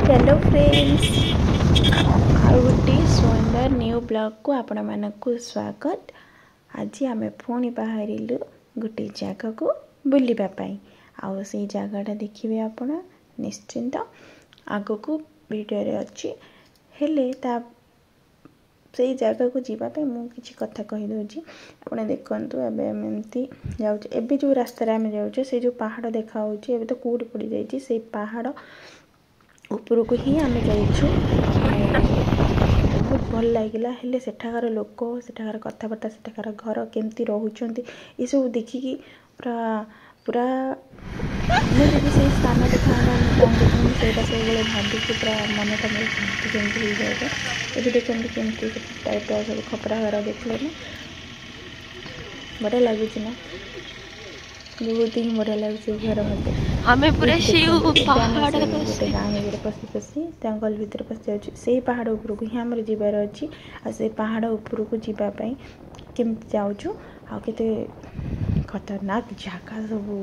Hello friends, ଆଉ ଗୋଟେ ସୁନ୍ଦର new ବ୍ଲଗ୍କୁ ଆପଣମାନଙ୍କୁ ସ୍ୱାଗତ। ଆଜି ଆମେ ପୁଣି ବାହାରିଲୁ ଗୋଟେ ଜାଗାକୁ ବୁଲିବା ପାଇଁ, ଆଉ ସେଇ ଜାଗାଟା ଦେଖିବେ ଆପଣ ନିଶ୍ଚିନ୍ତ ଆଗକୁ ଭିଡ଼ିଓରେ ଅଛି। ହେଲେ ତା ସେଇ ଜାଗାକୁ ଯିବା ପାଇଁ ମୁଁ କିଛି କଥା କହିଦେଉଛି, ଆପଣ ଦେଖନ୍ତୁ। ଏବେ ଆମେ ଏମିତି ଯାଉଛୁ। ଏବେ ଯେଉଁ ରାସ୍ତାରେ ଆମେ ଯାଉଛୁ, ସେଇ ଯେଉଁ ପାହାଡ଼ ଦେଖାହେଉଛି, ଏବେ ତ କୁହୁଡ଼ି ପଡ଼ିଯାଇଛି, ସେଇ ପାହାଡ଼ ଉପରକୁ ହିଁ ଆମେ ଯାଇଛୁ। ବହୁତ ଭଲ ଲାଗିଲା। ହେଲେ ସେଠାକାର ଲୋକ, ସେଠାକାର କଥାବାର୍ତ୍ତା, ସେଠାକାର ଘର କେମିତି ରହୁଛନ୍ତି, ଏସବୁ ଦେଖିକି ପୁରା ପୁରା ଆମେ ଯଦି ସେଇ ସ୍ଥାନରେ ଥାଆନ୍ତା ଆମେ କ'ଣ କରିଥାନ୍ତୁ, ସେଇଟା ସବୁବେଳେ ଭାବିକି ପୁରା ମନଟା ମୋର କେମିତି କେମିତି ହେଇଯାଉଛି। ଏବେ ଦେଖନ୍ତୁ କେମିତି ଟାଇପ୍ର ସବୁ ଖପରା ଘର, ଦେଖିଲେ ନା ବଢ଼ିଆ ଲାଗୁଛି ନା? ବହୁତ ହିଁ ବଢ଼ିଆ ଲାଗୁଛି ଏ ଘର ମୋତେ। ଆମେ ପୁରା ଏଇଠି ସେଇ ଦେଖନ୍ତୁ, ଏବେ ଆମେ ପାହାଡ଼ରେ ସେଇ ଗୋଟେ ବସି ଗାଁ ଭିତରେ ପଶି ପଶି ଜଙ୍ଗଲ ଭିତରେ ପଶି ଯାଉଛୁ। ସେଇ ପାହାଡ଼ ଉପରକୁ ହିଁ ଆମର ଯିବାର ଅଛି। ଆଉ ସେଇ ପାହାଡ଼ ଉପରକୁ ଯିବା ପାଇଁ କେମିତି ଯାଉଛୁ ଆଉ କେତେ ଖତରନାକ ଜାଗା ସବୁ।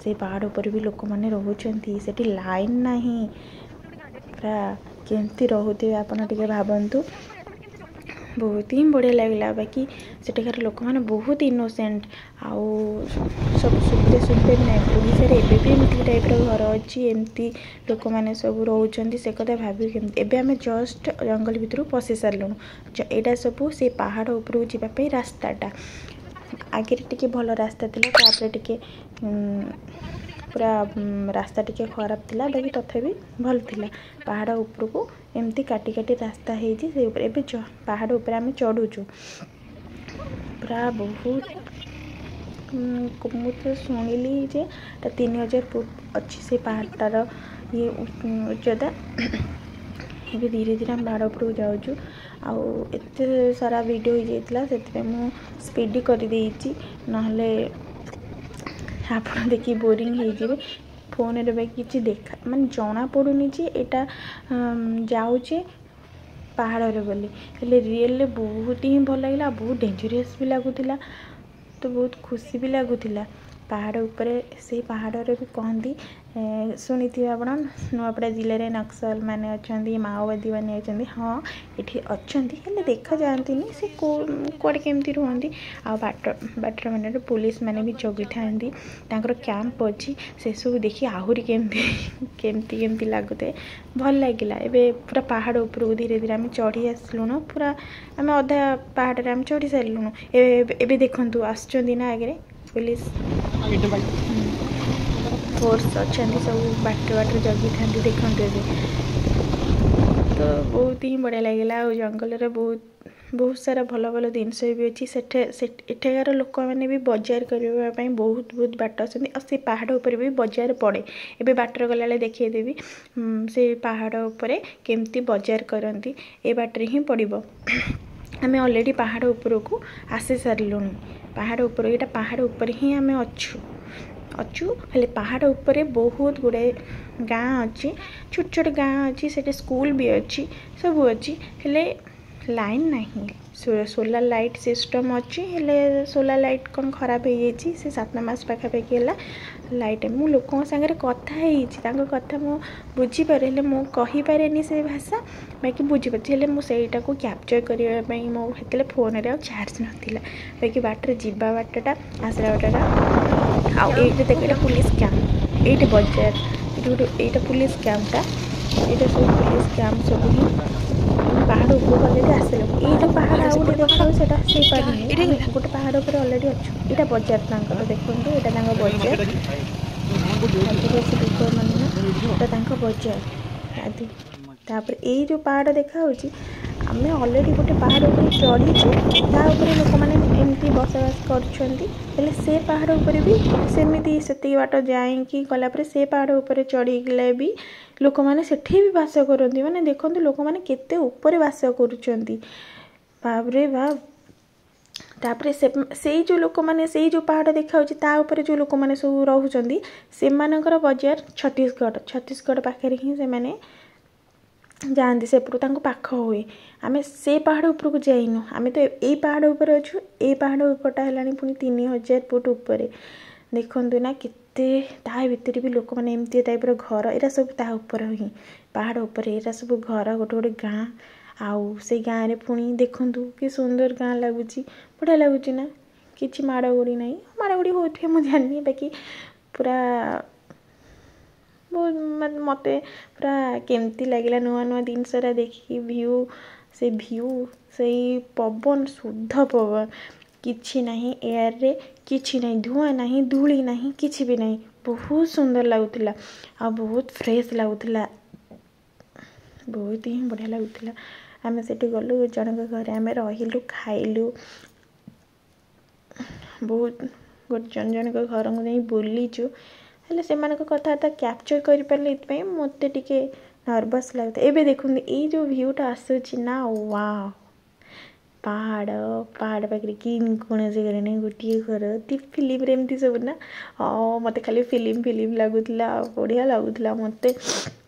ସେଇ ପାହାଡ଼ ଉପରେ ବି ଲୋକମାନେ ରହୁଛନ୍ତି, ସେଠି ଲାଇନ୍ ନାହିଁ, ପୁରା କେମିତି ରହୁଥିବେ ଆପଣ ଟିକେ ଭାବନ୍ତୁ। ବହୁତ ହିଁ ବଢ଼ିଆ ଲାଗିଲା। ବାକି ସେଠିକାର ଲୋକମାନେ ବହୁତ ଇନୋସେଣ୍ଟ, ଆଉ ସବୁ ସୁବିଧା ସୁବିଧା ବି ନାହିଁ। ଓଡ଼ିଶାରେ ଏବେ ବି ଏମିତି ଟାଇପ୍ର ଘର ଅଛି, ଏମିତି ଲୋକମାନେ ସବୁ ରହୁଛନ୍ତି, ସେ କଥା ଭାବି କେମିତି। ଏବେ ଆମେ ଜଷ୍ଟ ଜଙ୍ଗଲ ଭିତରକୁ ପଶି ସାରିଲୁଣୁ। ଏଇଟା ସବୁ ସେ ପାହାଡ଼ ଉପରକୁ ଯିବା ପାଇଁ ରାସ୍ତାଟା। ଆଗରେ ଟିକେ ଭଲ ରାସ୍ତା ଥିଲା, ତାପରେ ଟିକେ ପୁରା ରାସ୍ତା ଟିକେ ଖରାପ ଥିଲା, ବାକି ତଥାପି ଭଲ ଥିଲା। ପାହାଡ଼ ଉପରକୁ ଏମିତି କାଟି କାଟି ରାସ୍ତା ହେଇଛି ସେଇ ଉପରେ। ଏବେ ପାହାଡ଼ ଉପରେ ଆମେ ଚଢ଼ୁଛୁ। ପୁରା ବହୁତ, ମୁଁ ତ ଶୁଣିଲି ଯେ ଏଟା 3000 ଫୁଟ ଅଛି ସେ ପାହାଡ଼ଟାର ଇଏ ଉଚ୍ଚତା। ଏବେ ଧୀରେ ଧୀରେ ଆମେ ପାହାଡ଼ ଉପରକୁ ଯାଉଛୁ। ଆଉ ଏତେ ସାରା ଭିଡ଼ିଓ ହେଇଯାଇଥିଲା, ସେଥିପାଇଁ ମୁଁ ସ୍ପିଡ଼ କରିଦେଇଛି, ନହେଲେ ଆପଣ ଦେଖି ବୋରିଂ ହେଇଯିବେ। ଫୋନରେ ବି କିଛି ଦେଖା ମାନେ ଜଣା ପଡ଼ୁନି ଯେ ଏଇଟା ଯାଉଛେ ପାହାଡ଼ରେ ବୋଲି। ହେଲେ ରିଏଲରେ ବହୁତ ହିଁ ଭଲ ଲାଗିଲା, ଆଉ ବହୁତ ଡେଞ୍ଜରିୟସ୍ ବି ଲାଗୁଥିଲା, ତ ବହୁତ ଖୁସି ବି ଲାଗୁଥିଲା। ପାହାଡ଼ ଉପରେ, ସେଇ ପାହାଡ଼ରେ ବି କହନ୍ତି, ଶୁଣିଥିବେ ଆପଣ, ନୂଆପଡ଼ା ଜିଲ୍ଲାରେ ନକ୍ସଲ ମାନେ ଅଛନ୍ତି, ମାଓବାଦୀ ମାନେ ଅଛନ୍ତି। ହଁ, ଏଠି ଅଛନ୍ତି, ହେଲେ ଦେଖାଯାଆନ୍ତିନି, ସେ କୁଆଡ଼େ କେମିତି ରୁହନ୍ତି। ଆଉ ବାଟ ବାଟରେ ମାନରେ ପୋଲିସ ମାନେ ବି ଜଗିଥାନ୍ତି, ତାଙ୍କର କ୍ୟାମ୍ପ ଅଛି। ସେସବୁ ଦେଖି ଆହୁରି କେମିତି କେମିତି କେମିତି ଲାଗୁଥାଏ, ଭଲ ଲାଗିଲା। ଏବେ ପୁରା ପାହାଡ଼ ଉପରକୁ ଧୀରେ ଧୀରେ ଆମେ ଚଢ଼ି ଆସିଲୁଣୁ। ପୁରା ଆମେ ଅଧା ପାହାଡ଼ରେ ଆମେ ଚଢ଼ି ସାରିଲୁଣୁ। ଏବେ ଏବେ ଦେଖନ୍ତୁ ଆସୁଛନ୍ତି ନା ଆଗରେ ପୋଲିସ ଫୋର୍ସ ଅଛନ୍ତି, ସବୁ ବାଟରେ ବାଟରେ ଜଗିଥାନ୍ତି। ଦେଖନ୍ତୁ ଏବେ ତ ବହୁତ ହିଁ ବଢ଼ିଆ ଲାଗିଲା। ଆଉ ଜଙ୍ଗଲରେ ବହୁତ ବହୁତ ସାରା ଭଲ ଭଲ ଜିନିଷ ବି ଅଛି ସେଠେ। ଏଠାକାର ଲୋକମାନେ ବି ବଜାର କରିବା ପାଇଁ ବହୁତ ବହୁତ ବାଟ ଆସନ୍ତି, ଆଉ ସେ ପାହାଡ଼ ଉପରେ ବି ବଜାର ପଡ଼େ। ଏବେ ବାଟରେ ଗଲାବେଳେ ଦେଖେଇଦେବି ସେ ପାହାଡ଼ ଉପରେ କେମିତି ବଜାର କରନ୍ତି, ଏ ବାଟରେ ହିଁ ପଡ଼ିବ। ଆମେ ଅଲରେଡ଼ି ପାହାଡ଼ ଉପରକୁ ଆସି ସାରିଲୁଣି। ପାହାଡ଼ ଉପରେ, ଏଇଟା ପାହାଡ଼ ଉପରେ ହିଁ ଆମେ ଅଛୁ ଅଛୁ। ହେଲେ ପାହାଡ଼ ଉପରେ ବହୁତ ଗୁଡ଼ାଏ ଗାଁ ଅଛି, ଛୋଟ ଛୋଟ ଗାଁ ଅଛି, ସେଠି ସ୍କୁଲ ବି ଅଛି, ସବୁ ଅଛି, ହେଲେ ଲାଇନ୍ ନାହିଁ। ସୋଲାର ଲାଇଟ୍ ସିଷ୍ଟମ୍ ଅଛି, ହେଲେ ସୋଲାର ଲାଇଟ୍ କ'ଣ ଖରାପ ହେଇଯାଇଛି, ସେ 7 ମାସ ପାଖାପାଖି ହେଲା ଲାଇଟ୍। ମୁଁ ଲୋକଙ୍କ ସାଙ୍ଗରେ କଥା ହେଇଛି, ତାଙ୍କ କଥା ମୁଁ ବୁଝିପାରେ, ହେଲେ ମୁଁ କହିପାରେନି ସେ ଭାଷା, ବାକି ବୁଝିପାରୁଛି। ହେଲେ ମୁଁ ସେଇଟାକୁ କ୍ୟାପଚର୍ କରିବା ପାଇଁ ମୋ ସେତେବେଳେ ଫୋନ୍ରେ ଆଉ ଚାର୍ଜ ନଥିଲା। ବାକି ବାଟରେ ଯିବା ବାଟଟା, ଆସିଲା ବାଟଟା। ଆଉ ଏଇଠି ଦେଖ, ଏଇଟା ପୋଲିସ କ୍ୟାମ୍ପ, ଏଇଠି ବଜାର, ଏଇଠି ଗୋଟେ, ଏଇଟା ପୋଲିସ କ୍ୟାମ୍ପଟା। ଏଇଟା ସବୁ ପୋଲିସ କ୍ୟାମ୍ପ ସବୁ ହିଁ। ଆମେ ପାହାଡ଼ ଉପରକୁ ଅଲରେଡ଼ି ଆସିଲୁ। ଏଇ ଯେଉଁ ପାହାଡ଼ ଆଉ ଗୋଟେ ଦେଖାଯାଉଛି, ସେଇଟା ହେଇପାରୁନି। ଆମେ ଗୋଟେ ପାହାଡ଼ ଉପରେ ଅଲରେଡ଼ି ଅଛୁ। ଏଇଟା ବଜାର ତାଙ୍କର, ଦେଖନ୍ତୁ ଏଇଟା ତାଙ୍କ ବଜାର, ଆଦିବାସୀ ଲୋକମାନେ ନା, ଏଇଟା ତାଙ୍କ ବଜାର ଆଦି। ତାପରେ ଏଇ ଯେଉଁ ପାହାଡ଼ ଦେଖାହେଉଛି, ଆମେ ଅଲରେଡ଼ି ଗୋଟେ ପାହାଡ଼ ଉପରେ ଚଢ଼ିଛୁ, ତା ଉପରେ ଲୋକମାନେ ଏମିତି ବସବାସ କରୁଛନ୍ତି। ହେଲେ ସେ ପାହାଡ଼ ଉପରେ ବି ସେମିତି ସେତିକି ବାଟ ଯାଇକି ଗଲା ପରେ ସେ ପାହାଡ଼ ଉପରେ ଚଢ଼ିଗଲେ ବି ଲୋକମାନେ ସେଠି ବି ବାସ କରନ୍ତି। ମାନେ ଦେଖନ୍ତୁ ଲୋକମାନେ କେତେ ଉପରେ ବାସ କରୁଛନ୍ତି, ବାପରେ ବାପ। ତାପରେ ସେ ସେଇ ଯେଉଁ ଲୋକମାନେ, ସେଇ ଯେଉଁ ପାହାଡ଼ ଦେଖାହେଉଛି ତା ଉପରେ ଯେଉଁ ଲୋକମାନେ ସବୁ ରହୁଛନ୍ତି, ସେମାନଙ୍କର ବଜାର ଛତିଶଗଡ଼, ଛତିଶଗଡ଼ ପାଖରେ ହିଁ ସେମାନେ ଯାଆନ୍ତି ସେପଟୁ, ତାଙ୍କୁ ପାଖ ହୁଏ। ଆମେ ସେ ପାହାଡ଼ ଉପରକୁ ଯାଇନୁ, ଆମେ ତ ଏଇ ପାହାଡ଼ ଉପରେ ଅଛୁ। ଏଇ ପାହାଡ଼ ଉପରଟା ହେଲାଣି ପୁଣି 3000 ଫୁଟ ଉପରେ। ଦେଖନ୍ତୁ ନା କେତେ ତା ଭିତରେ ବି ଲୋକମାନେ ଏମିତି ଟାଇପ୍ର ଘର, ଏଇଟା ସବୁ ତା ଉପରେ ହିଁ ପାହାଡ଼ ଉପରେ ଏଇଟା ସବୁ ଘର, ଗୋଟେ ଗୋଟେ ଗାଁ। ଆଉ ସେଇ ଗାଁରେ ପୁଣି ଦେଖନ୍ତୁ କି ସୁନ୍ଦର ଗାଁ ଲାଗୁଛି, ବଢ଼ିଆ ଲାଗୁଛି ନା? କିଛି ମାଡ଼ ଗୋଡ଼ି ନାହିଁ, ମାଡ଼ ଗୋଡ଼ି ହେଉଥିବେ ମୁଁ ଜାଣିନି, ବାକି ପୁରା ବହୁତ ମାନେ ମୋତେ ପୁରା କେମିତି ଲାଗିଲା ନୂଆ ନୂଆ ଜିନିଷଟା ଦେଖିକି। ଭିଉ, ସେ ଭିଉ, ସେଇ ପବନ, ଶୁଦ୍ଧ ପବନ, କିଛି ନାହିଁ ଏୟାରରେ, କିଛି ନାହିଁ, ଧୂଆଁ ନାହିଁ, ଧୂଳି ନାହିଁ, କିଛି ବି ନାହିଁ। ବହୁତ ସୁନ୍ଦର ଲାଗୁଥିଲା ଆଉ ବହୁତ ଫ୍ରେଶ୍ ଲାଗୁଥିଲା, ବହୁତ ହିଁ ବଢ଼ିଆ ଲାଗୁଥିଲା। ଆମେ ସେଠି ଗଲୁ, ଜଣଙ୍କ ଘରେ ଆମେ ରହିଲୁ, ଖାଇଲୁ, ବହୁତ ଗୋଟେ ଜଣ ଜଣଙ୍କ ଘରକୁ ଯାଇ ବୁଲିଛୁ। ହେଲେ ସେମାନଙ୍କ କଥାବାର୍ତ୍ତା କ୍ୟାପଚର୍ କରିପାରିଲି, ଏଥିପାଇଁ ମୋତେ ଟିକେ ନର୍ଭସ୍ ଲାଗୁଥାଏ। ଏବେ ଦେଖନ୍ତୁ ଏଇ ଯେଉଁ ଭିୟୁଟା ଆସୁଛି ନା, ୱାଓ! ପାହାଡ଼, ପାହାଡ଼ ପାଖରେ କି କୌଣସି ଘରେ ନାହିଁ, ଗୋଟିଏ ଘର। ଫିଲ୍ମରେ ଏମିତି ସବୁ ନା, ହଁ ମୋତେ ଖାଲି ଫିଲ୍ମ ଫିଲ୍ମ ଲାଗୁଥିଲା। ଆଉ ବଢ଼ିଆ ଲାଗୁଥିଲା, ମୋତେ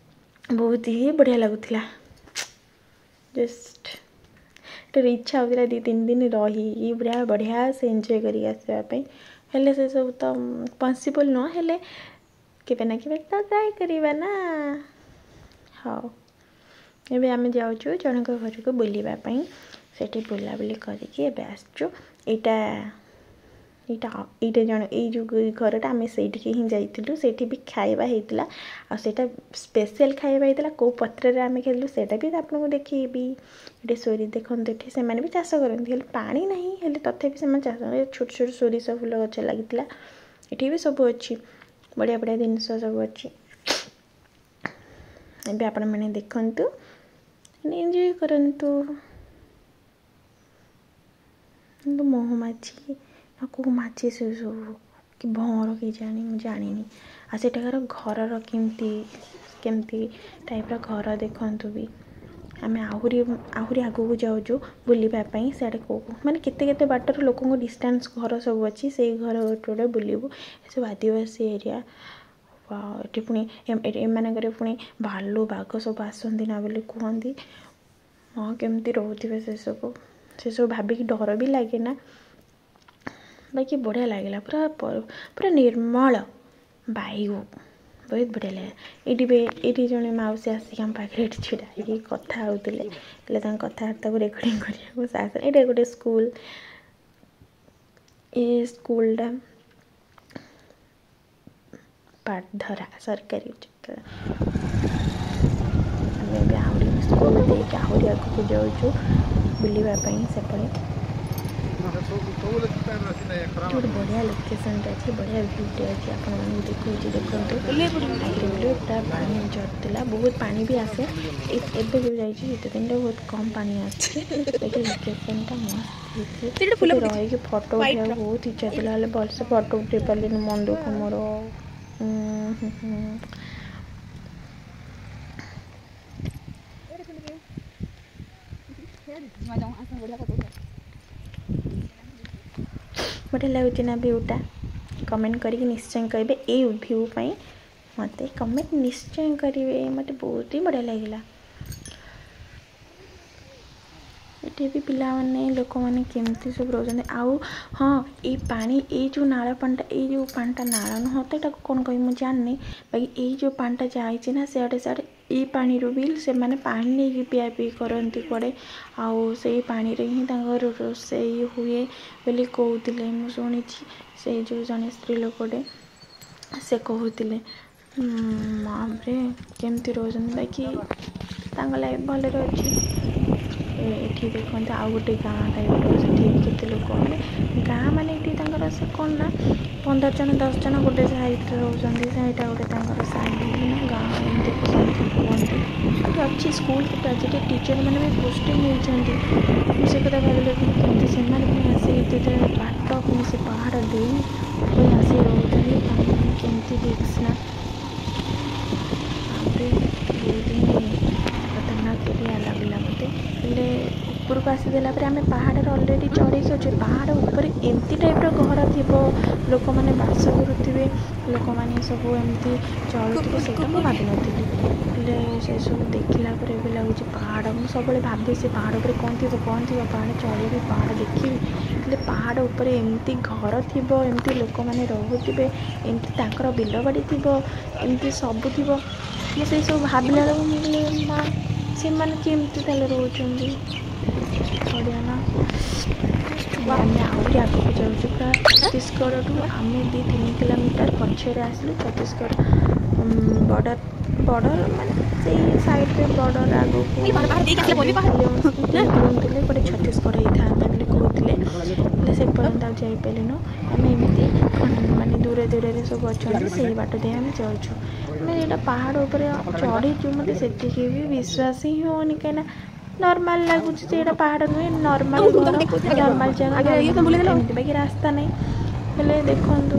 ବହୁତ ହି ବଢ଼ିଆ ଲାଗୁଥିଲା। ଜଷ୍ଟ ଇଚ୍ଛା ହେଉଥିଲା 2-3 ଦିନ ରହିକି ପୁରା ବଢ଼ିଆ ସେ ଏନ୍ଜୟ କରିକି ଆସିବା ପାଇଁ। ହେଲେ ସେସବୁ ତ ପସିବଲ୍ ନୁହଁ, ହେଲେ କେବେ ନା କେବେ ତ ଟ୍ରାଏ କରିବା ନା। ହଉ, ଏବେ ଆମେ ଯାଉଛୁ ଜଣଙ୍କ ଘରକୁ ବୁଲିବା ପାଇଁ। ସେଠି ବୁଲାବୁଲି କରିକି ଏବେ ଆସିଛୁ। ଏଇଟା ଏଇଟା ଏଇଟା ଜଣେ, ଏଇ ଯେଉଁ ଘରଟା, ଆମେ ସେଇଠିକି ହିଁ ଯାଇଥିଲୁ। ସେଇଠି ବି ଖାଇବା ହେଇଥିଲା ଆଉ ସେଇଟା ସ୍ପେଶିଆଲ୍ ଖାଇବା ହେଇଥିଲା। କେଉଁ ପତ୍ରରେ ଆମେ ଖାଇଲୁ ସେଇଟା ବି ଆପଣଙ୍କୁ ଦେଖେଇବି। ଏଠି ସୋରି ଦେଖନ୍ତୁ, ଏଠି ସେମାନେ ବି ଚାଷ କରନ୍ତି, ହେଲେ ପାଣି ନାହିଁ, ହେଲେ ତଥାପି ସେମାନେ ଚାଷ। ଛୋଟ ଛୋଟ ସୋରିଷ ଫୁଲ ଗଛ ଲାଗିଥିଲା। ଏଠି ବି ସବୁ ଅଛି, ବଢ଼ିଆ ବଢ଼ିଆ ଜିନିଷ ସବୁ ଅଛି। ଏବେ ଆପଣମାନେ ଦେଖନ୍ତୁ, ଏନ୍ଜୟ କରନ୍ତୁ। ମହୁମାଛି ନା କେଉଁ ମାଛି ସେ ସବୁ କି ଭଅଁର କି ଜାଣି ମୁଁ ଜାଣିନି। ଆଉ ସେଠାକାର ଘରର କେମିତି କେମିତି ଟାଇପ୍ର ଘର ଦେଖନ୍ତୁ ବି। ଆମେ ଆହୁରି ଆହୁରି ଆଗକୁ ଯାଉଛୁ ବୁଲିବା ପାଇଁ। ସିଆଡ଼େ କେଉଁ ମାନେ କେତେ କେତେ ବାଟରୁ ଲୋକଙ୍କ ଡିଷ୍ଟାନ୍ସ ଘର ସବୁ ଅଛି, ସେଇ ଘର ଗୋଟେ ଗୋଟେ ବୁଲିବୁ। ଏସବୁ ଆଦିବାସୀ ଏରିଆ। ଏଠି ପୁଣି ଏମାନଙ୍କରେ ପୁଣି ଭାଲୁ ବାଘ ସବୁ ଆସନ୍ତି ନା ବୋଲି କୁହନ୍ତି। ହଁ, କେମିତି ରହୁଥିବେ ସେସବୁ, ସେସବୁ ଭାବିକି ଡର ବି ଲାଗେ ନା। ବାକି ବଢ଼ିଆ ଲାଗିଲା, ପୁରା ପୁରା ନିର୍ମଳ ବାୟୁ, ବହୁତ ବଢ଼ିଆ ଲାଗିଲା। ଏଇଠି ବି ଏଇଠି ଜଣେ ମାଉସୀ ଆସିକି ଆମ ପାଖରେ ଏଠି ଛିଡ଼ା ହେଇକି କଥା ହେଉଥିଲେ, ହେଲେ ତାଙ୍କ କଥାବାର୍ତ୍ତାକୁ ରେକର୍ଡ଼ିଂ କରିବାକୁ ସାହସ। ଏଇଟା ଗୋଟେ ସ୍କୁଲ, ଏ ସ୍କୁଲଟା ପାଠଧରା ସରକାରୀ ଉଚ୍ଚ। ଆମେ ଏବେ ଆହୁରି ସ୍କୁଲ ଦେଇକି ଆହୁରି ଆଗକୁ ଯାଉଛୁ ବୁଲିବା ପାଇଁ ସେପଟେ। ଗୋଟେ ବଢ଼ିଆ ଲୋକେସନ୍ଟେ ଅଛି, ବଢ଼ିଆ ଭ୍ୟୁଟେ ଅଛି, ଆପଣମାନଙ୍କୁ ଦେଖାଉଛି ଦେଖନ୍ତୁ। ଆଗରେ ପୁରା ପାଣି ଝରୁଥିଲା, ବହୁତ ପାଣି ବି ଆସେ। ଏବେ ଯେଉଁ ଯାଇଛି ଶୀତ ଦିନରେ ବହୁତ କମ୍ ପାଣି ଆସୁଛି। ବାକି ଲୋକେସନ୍ଟା ମସ୍ତ ହେଇଛି। ସେଠି ରହିକି ଫଟୋ ଉଠେଇବାକୁ ବହୁତ ଇଚ୍ଛା ଥିଲା, ହେଲେ ଭଲସେ ଫଟୋ ଉଠେଇ ପାରିଲିନି, ମନ ଦୁଃଖ ମୋର। ବଢ଼ିଆ ଲାଗୁଛି ନା ଭ୍ୟୁଟା? କମେଣ୍ଟ କରିକି ନିଶ୍ଚୟ କହିବେ। ଏଇ ଭ୍ୟୁ ପାଇଁ ମୋତେ କମେଣ୍ଟ ନିଶ୍ଚୟ କରିବେ। ମୋତେ ବହୁତ ହିଁ ବଢ଼ିଆ ଲାଗିଲା। ଏଠି ବି ପିଲାମାନେ, ଲୋକମାନେ କେମିତି ସବୁ ରହୁଛନ୍ତି। ଆଉ ହଁ, ଏଇ ପାଣି, ଏଇ ଯେଉଁ ନାଳ ପାଣିଟା, ଏଇ ଯେଉଁ ପାଣିଟା, ନାଳ ନୁହଁ ତ ଏଟାକୁ କ'ଣ କହିବି ମୁଁ ଜାଣିନି, ବାକି ଏଇ ଯେଉଁ ପାଣିଟା ଯାଇଛି ନା ସିଆଡ଼େ ସିଆଡ଼େ, ଏଇ ପାଣିରୁ ବି ସେମାନେ ପାଣି ନେଇକି ପିଆ ପିଇ କରନ୍ତି କୁଆଡ଼େ। ଆଉ ସେଇ ପାଣିରେ ହିଁ ତାଙ୍କର ରୋଷେଇ ହୁଏ ବୋଲି କହୁଥିଲେ, ମୁଁ ଶୁଣିଛି। ସେଇ ଯେଉଁ ଜଣେ ସ୍ତ୍ରୀ ଲୋକଟେ ସେ କହୁଥିଲେ। ବାପରେ, କେମିତି ରହୁଛନ୍ତି! ବାକି ତାଙ୍କ ଲାଇଫ୍ ଭଲରେ ଅଛି। ଏଠି ଦେଖନ୍ତୁ ଆଉ ଗୋଟେ ଗାଁ ଟାଇପ୍ର, ସେଠି ବି କେତେ ଲୋକ, ମାନେ ଗାଁ ମାନେ ଏଠି ତାଙ୍କର ସେ କ'ଣ ନା 15 ଜଣ 10 ଜଣ ଗୋଟେ ସାଇଡ଼୍ରେ ରହୁଛନ୍ତି, ସେଇଟା ଗୋଟେ ତାଙ୍କର ସାହି ନା ଗାଁ ଏମିତି ସମଥିଙ୍ଗ କୁହନ୍ତି। ଏଠି ଅଛି ସ୍କୁଲ କେତେ ଅଛି, ଏଠି ଟିଚର୍ ମାନେ ବି ପୋଷ୍ଟିଂ ହେଇଛନ୍ତି। ମୁଁ ସେ କଥା ଭାବିଲେ ପୁଣି କେମିତି ସେମାନେ ପୁଣି ଆସିକି ଏତେ ବାଟ ପୁଣି ସେ ପାହାଡ଼ ଦେଇ ପୁଣି ଆସିକି ରହୁଛନ୍ତି, ତାଙ୍କ ପାଇଁ କେମିତି ରିସ୍କ ନା। ତାପରେ ବହୁତ ହିଁ ଖତରନାକ ଏରିଆ ଲାଗିଲା ମୋତେ। ହେଲେ ଉପରକୁ ଆସିଦେଲା ପରେ ଆମେ ପାହାଡ଼ରେ ଅଲରେଡ଼ି ଚଢ଼ିକି ଅଛୁ। ପାହାଡ଼ ଉପରେ ଏମିତି ଟାଇପ୍ର ଘର ଥିବ, ଲୋକମାନେ ବାସ କରୁଥିବେ, ଲୋକମାନେ ସବୁ ଏମିତି ଚଳୁଥିବେ, ସେଇଟା ମୁଁ ଭାବିନଥିଲି। ହେଲେ ସେସବୁ ଦେଖିଲା ପରେ ଏବେ ଲାଗୁଛି ପାହାଡ଼, ମୁଁ ସବୁବେଳେ ଭାବେ ସେ ପାହାଡ଼ ଉପରେ କ'ଣ ଥିବ କ'ଣ ଥିବ, ପାହାଡ଼ ଚଢ଼ିବି, ପାହାଡ଼ ଦେଖିବି। ହେଲେ ପାହାଡ଼ ଉପରେ ଏମିତି ଘର ଥିବ, ଏମିତି ଲୋକମାନେ ରହୁଥିବେ, ଏମିତି ତାଙ୍କର ବିଲବାଡ଼ି ଥିବ, ଏମିତି ସବୁ ଥିବ। ମୁଁ ସେସବୁ ଭାବିଲା ବେଳକୁ ମୁଁ କହିଲି ମା, ସେମାନେ କେମିତି ତାହେଲେ ରହୁଛନ୍ତି? ବଢ଼ିଆ ନା? ଆମେ ଆହୁରି ଆଗକୁ ଯାଉଛୁ ପୁରା ଛତିଶଗଡ଼ଠୁ ଆମେ 2-3 କିଲୋମିଟର ପଛରେ ଆସିଲୁ। ଛତିଶଗଡ଼ ବର୍ଡ଼ର, ବର୍ଡ଼ର ମାନେ ସେଇ ସାଇଡ଼୍ରେ ବର୍ଡ଼ର ଆଗକୁ 3 କିଲୋମିଟର ଗୋଟେ ଛତିଶଗଡ଼ ହେଇଥାନ୍ତା ବୋଲି କହୁଥିଲେ, ହେଲେ ସେ ପର୍ଯ୍ୟନ୍ତ ଆଉ ଯାଇପାରିଲୁନୁ ଆମେ। ଏମିତି ମାନେ ଦୂରେ ଦୂରରେ ସବୁ ଅଛନ୍ତି, ସେଇ ବାଟ ଦେଇ ଆମେ ଯାଉଛୁ। ଆମେ ଏଇଟା ପାହାଡ଼ ଉପରେ ଚଢ଼ିଛୁ, ମୋତେ ସେତିକି ବି ବିଶ୍ୱାସ ହିଁ ହେଉନି, କାହିଁକିନା ନର୍ମାଲ୍ ଲାଗୁଛି ଯେ ଏଇଟା ପାହାଡ଼ ନୁହେଁ, ନର୍ମାଲ୍ ଘର, ନର୍ମାଲ୍ ଜାଗା, ଏମିତି ବାକି ରାସ୍ତା ନାହିଁ। ହେଲେ ଦେଖନ୍ତୁ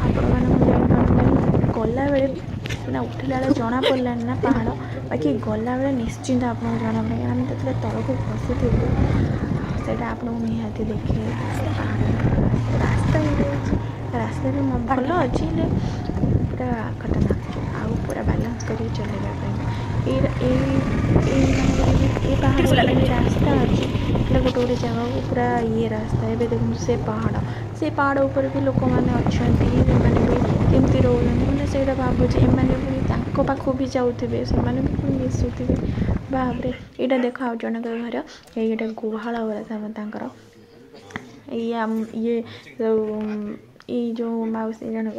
ଆପଣମାନଙ୍କୁ ଜାଣିପାରୁଛନ୍ତି, ଗଲାବେଳେ ସିନା ଉଠିଲା ବେଳେ ଜଣା ପଡ଼ିଲାନି ନା ପାହାଡ଼, ବାକି ଗଲାବେଳେ ନିଶ୍ଚିନ୍ତ ଆପଣଙ୍କୁ ଜଣାପଡ଼ିବ। କାହିଁକିନା ଆମେ ଯେତେବେଳେ ତଳକୁ ଖସୁଥିବୁ, ସେଇଟା ଆପଣଙ୍କୁ ନିହାତି ଦେଖେଇବ। ପାହାଡ଼ ରାସ୍ତା ହେଇଯାଇଛି, ରାସ୍ତା ବି ଭଲ ଅଛି, ହେଲେ ପୁରା ଖତରନାକ, ଆଉ ପୁରା ବାଲାନ୍ସ କରିକି ଚଲେଇବା ପାଇଁ। ଏଇ ଏଇ ଏଇ ମାନଙ୍କରେ ବି ଏ ପାହାଡ଼ ଉପରେ ବି ରାସ୍ତା ଅଛି, ହେଲେ ଗୋଟେ ଗୋଟେ ଜାଗାକୁ ପୁରା ଇଏ ରାସ୍ତା। ଏବେ ଦେଖନ୍ତୁ ସେ ପାହାଡ଼, ସେ ପାହାଡ଼ ଉପରେ ବି ଲୋକମାନେ ଅଛନ୍ତି, ସେମାନେ ବି କେମିତି ରହୁଛନ୍ତି ମାନେ ସେଇଟା ଭାବୁଛି। ଏମାନେ ପୁଣି ତାଙ୍କ ପାଖକୁ ବି ଯାଉଥିବେ, ସେମାନେ ବି ପୁଣି ମିଶୁଥିବେ, ବାପରେ। ଏଇଟା ଦେଖ ଆଉ ଜଣଙ୍କର ଘର, ଏଇଟା ଗୁହାଳ ଘର ତାଙ୍କର। ଇଏ ଇଏ ଯେଉଁ ଏଇ ଯେଉଁ ମାଉସୀ ଜଣକ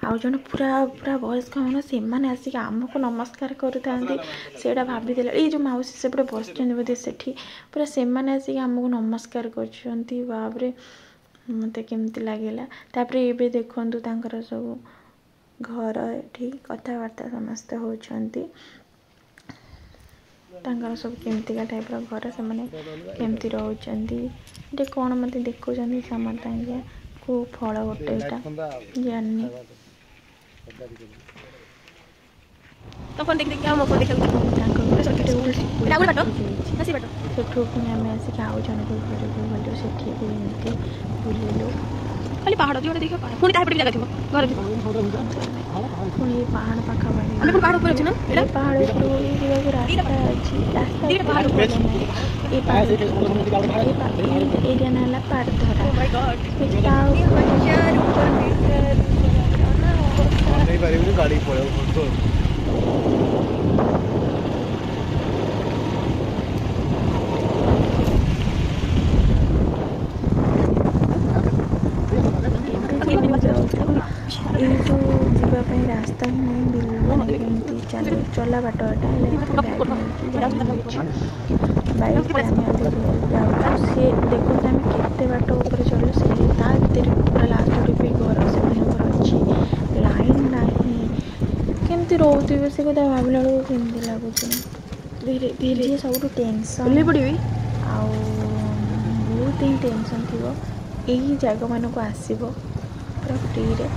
ଆଉ ଜଣେ ପୁରା ପୁରା ବୟସ୍କ ମାନେ, ସେମାନେ ଆସିକି ଆମକୁ ନମସ୍କାର କରୁଥାନ୍ତି। ସେଇଟା ଭାବିଥିଲେ ଏଇ ଯେଉଁ ମାଉସୀ ସେପଟେ ବସିଛନ୍ତି ବୋଧେ ସେଠି ପୁରା, ସେମାନେ ଆସିକି ଆମକୁ ନମସ୍କାର କରୁଛନ୍ତି, ବାପରେ ମୋତେ କେମିତି ଲାଗିଲା। ତାପରେ ଏବେ ଦେଖନ୍ତୁ ତାଙ୍କର ସବୁ ଘର, ଏଠି କଥାବାର୍ତ୍ତା ସମସ୍ତେ ହେଉଛନ୍ତି। ତାଙ୍କର ସବୁ କେମିତିକା ଟାଇପ୍ର ଘର, ସେମାନେ କେମିତି ରହୁଛନ୍ତି, ଏଠି କ'ଣ ମୋତେ ଦେଖୁଛନ୍ତି ସମସ୍ତେ ଆଜ୍ଞା। କେଉଁ ଫଳ ଗୋଟେ ଏଇଟା ଜାଣିନି। ତାଙ୍କ ଘର ଯାଇଛି, ସେଠୁ ପୁଣି ଆମେ ଆସିକି ଆଉ ଜଣଙ୍କ ଘରକୁ ଗଲୁ, ସେଠି ବି ଏମିତି ବୁଲିଲୁ। ଖାଲି ପାହାଡ଼ ଯୁଆଡ଼େ ଦେଖିବ ପାହାଡ଼, ପୁଣି ତାପଟେ ବି ଜାଗା ଥିବ, ଘର ଥିବ। ପୁଣି ଏ ପାହାଡ଼ ପାଖାପାଖି ଆମେ ପୁଣି ପାହାଡ଼ ଉପରେ ଅଛୁ ନା? ଏ ପାହାଡ଼ ଉପରକୁ ଯିବାକୁ ରାସ୍ତା ଅଛି, ରାସ୍ତା ଭଲ ନାହିଁ। ଏ ପାହାଡ଼, ଏ ଏରିଆ ନାଁ ହେଲା ପାଟଧରା। ତା ଉପରେ ନେଇପାରିବୁନି, ଗାଡ଼ି ପଳେଇବ। ଏଇ ଯେଉଁ ଯିବା ପାଇଁ ରାସ୍ତା ହିଁ ନାହିଁ, ବିଲ ମାନେ କେମିତି ଚାଲ ଚଲା ବାଟ ଏଟା। ହେଲେ ବାଇକ୍ ନେଇକି ଯାଇ ହେଉଛି, ବାଇକ୍ରେ ଆମେ ଅଧିକ ଯାଉଛୁ। ସେ ଦେଖନ୍ତୁ ଆମେ କେତେ ବାଟ ଉପରେ ଚଢ଼ିଲୁ, ସେ ତା ଭିତରେ ପୁରା ଲାଷ୍ଟ ବି ଘର ସେମାନଙ୍କର ଅଛି, ଲାଇନ୍ ନାହିଁ, କେମିତି ରହୁଥିବେ ସେ କଥା ଭାବିଲା ବେଳକୁ କେମିତି ଲାଗୁଛି। ଧୀରେ ଧୀରେ ଯିଏ ସବୁଠୁ ଟେନସନ୍ ଓହ୍ଲେଇ ପଡ଼ିବି। ଆଉ ବହୁତ ହିଁ ଟେନସନ୍ ଥିବ, ଏଇ ଜାଗାମାନଙ୍କୁ ଆସିବ, ପୁରା ଫ୍ରିରେ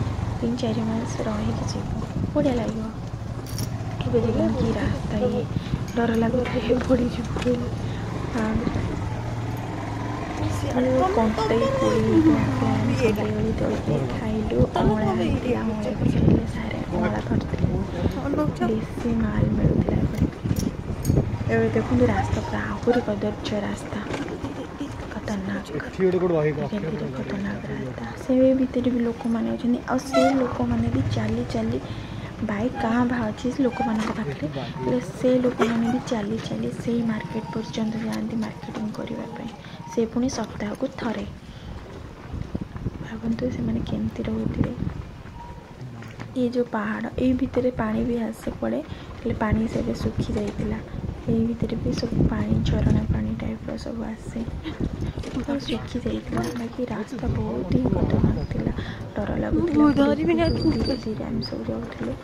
3-4 ମାସ ରହିକି ଯିବ, ବଢ଼ିଆ ଲାଗିବ। ଏବେ ଦେଖନ୍ତୁ କି ରାସ୍ତା ଇଏ, ଡର ଲାଗୁଥାଏ ପଡ଼ିଯିବ ବୋଲି। କଣ୍ଟେଇ କୋଳି କଣ୍ଟେଇ କୋଳି ତୋଳିକି ଖାଇଲୁ। ଅଁଳା ହେଇଥିଲା, ଅଁଳା ବି ଖାଇଲେ ସାରେ, ଅଁଳା ଧରିଥିଲେ, ଦେଶୀ ମାଲ ମିଳୁଥିଲା ଏପଟେ। ଏବେ ଦେଖନ୍ତୁ ରାସ୍ତା ପୁରା ଆହୁରି କଦର୍ଯ୍ୟ ରାସ୍ତା, ଖତରନାକ, ଧୀରେ ଧୀରେ ଖତରନାକ ରାସ୍ତା। ସେ ଭିତରେ ବି ଲୋକମାନେ ଅଛନ୍ତି, ଆଉ ସେ ଲୋକମାନେ ବି ଚାଲି ଚାଲି, ବାଇକ୍ କାଁ ଭାଁ ଅଛି ସେ ଲୋକମାନଙ୍କ ପାଖରେ, ହେଲେ ସେ ଲୋକମାନେ ବି ଚାଲି ଚାଲି ସେଇ ମାର୍କେଟ ପର୍ଯ୍ୟନ୍ତ ଯାଆନ୍ତି ମାର୍କେଟିଂ କରିବା ପାଇଁ, ସେ ପୁଣି ସପ୍ତାହକୁ ଥରେ। ଭାବନ୍ତୁ ସେମାନେ କେମିତି ରହୁଥିବେ। ଏଇ ଯେଉଁ ପାହାଡ଼, ଏଇ ଭିତରେ ପାଣି ବି ଆସେ ପଡ଼େ, ହେଲେ ପାଣି ସେବେ ଶୁଖି ଯାଇଥିଲା। ଏଇ ଭିତରେ ବି ସବୁ ପାଣି, ଝରଣା ପାଣି ଟାଇପ୍ର ସବୁ ଆସେ, ଶୁଖି ଯାଇଥିଲା। ବାକି ରାସ୍ତା ବହୁତ ହିଁ ଖତରନାକ ଥିଲା, ଡର ଲାଗୁଥିଲା। ଧୀରେ ଧୀରେ ଆମେ ସବୁ ଯାଉଥିଲୁ।